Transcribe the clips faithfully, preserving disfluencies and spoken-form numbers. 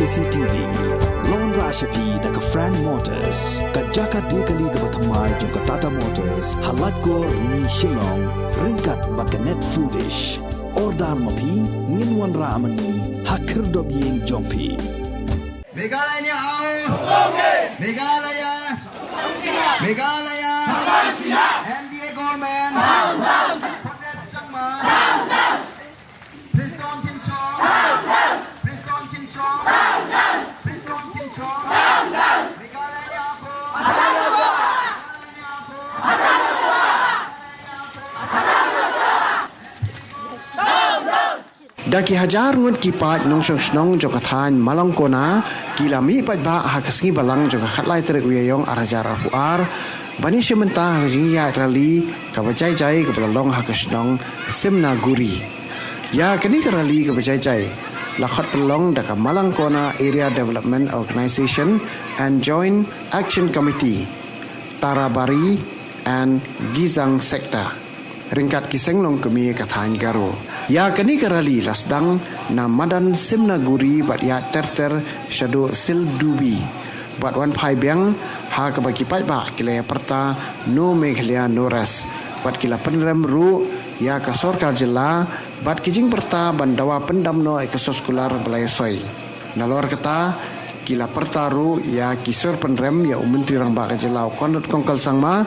C T V. Long ra sha phi da ka Frank Motors, ka jaka die kali kaba thymmai jong ka Tata Motors ha Laitkor, Rni, Shillong, ryngkat bad ka Net Foodish. Order ma phi, ngin wanrah ma ngi ha khyrdop ïing jong phi. Meghalaya ne ao. Meghalaya. Meghalaya. M D A government. Conrad Sangma. Prestone Tynsong. Prestone Tynsong. Prestone Tynsong. Meghalaya ne ao ko. Meghalaya ne ao ko. Da ki hajar ngut ki paid nongshong shnong jong ka thaiñ Malangkona ki la mih paidbah ha ka sngi Balang jong ka khatlai tarik u Ïaïong arhajar arphew ar ban ïashim bynta ha ka jingïaid rally kaba jai jai kaba la long ha ka shnong Simnaguri. Ïa kane ka rally kaba jai jai la khot pynlong da ka Malangkona Area Development Organisation and Joint Action Committee, Tarabari and Gizang Sector, ryngkat ki seng longkmie ka thaiñ Garo. Ïa kane ka rally la sdang na madan Simnaguri bad ïaid ter ter shaduh Sildubi bad wan phai biang ha kaba ki paidbah ki la ïa pyrta No Meghalaya No Rest bad ki la pynrem ruh ïa ka sorkar jylla bad ki jingpyrta ban dawa pyndam noh ïa ka soskular ba la ïasoi. Nalor kata, ki la pyrta ruh ïa ki sur pynrem ïa u Myntri Rangbah ka jylla u Conrad Kongkal Sangma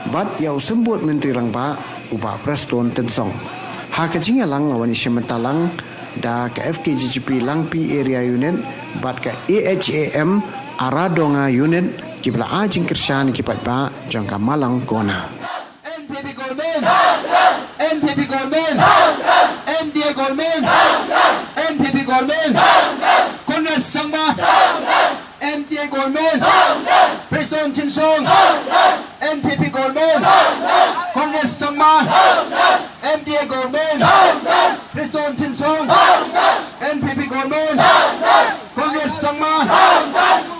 bad ïa u Symbud Myntri Rangbah u Bah Prestone Tynsong. Ha ka jingïalang la wan ïashim bynta lang da ka F K J G P Langpih Area Unit bad ka A H A M Aradonga Unit kiba la ai jingkyrshan ïa ki paidbah jong ka Malangkona. N P P government. N P P government. M D A government. N P P government. Conrad Sangma. M D A government. Prestone Tynsong. N P P government. Conrad Sangma. M D A government. Prestone Tynsong. N P P government. Conrad Sangma.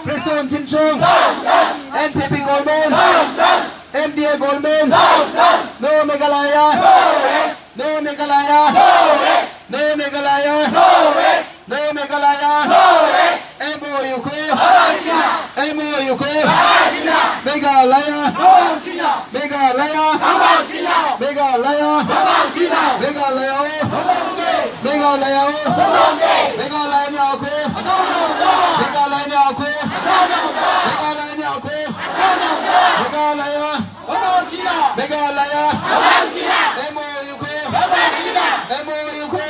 Prestone Tynsong. N P P government. M D A government. No Meghalaya. No Meghalaya. No Meghalaya. No Meghalaya. M O U ko. M O U ko. Meghalaya. Meghalaya. Meghalaya. Meghalaya o. Meghalaya o. Meghalaya ne ao ko. Meghalaya ne ao ko. Meghalaya ne ao ko. Meghalaya. Meghalaya. M O U ko. M O U ko.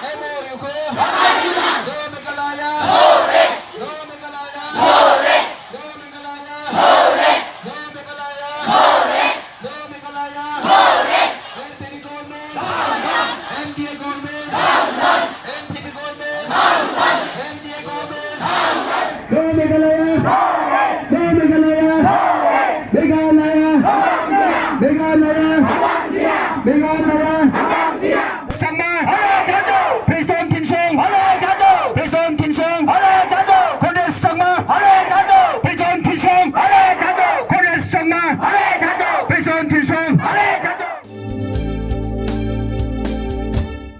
M O U ko. No Meghalaya. No Meghalaya. No Meghalaya. No Meghalaya. No Meghalaya. N P P government. M D A government. N P P government. M D A government. No Meghalaya. No Meghalaya. Meghalaya. Meghalaya. Meghalaya. Sangma. Prestone Tynsong. Prestone Tynsong.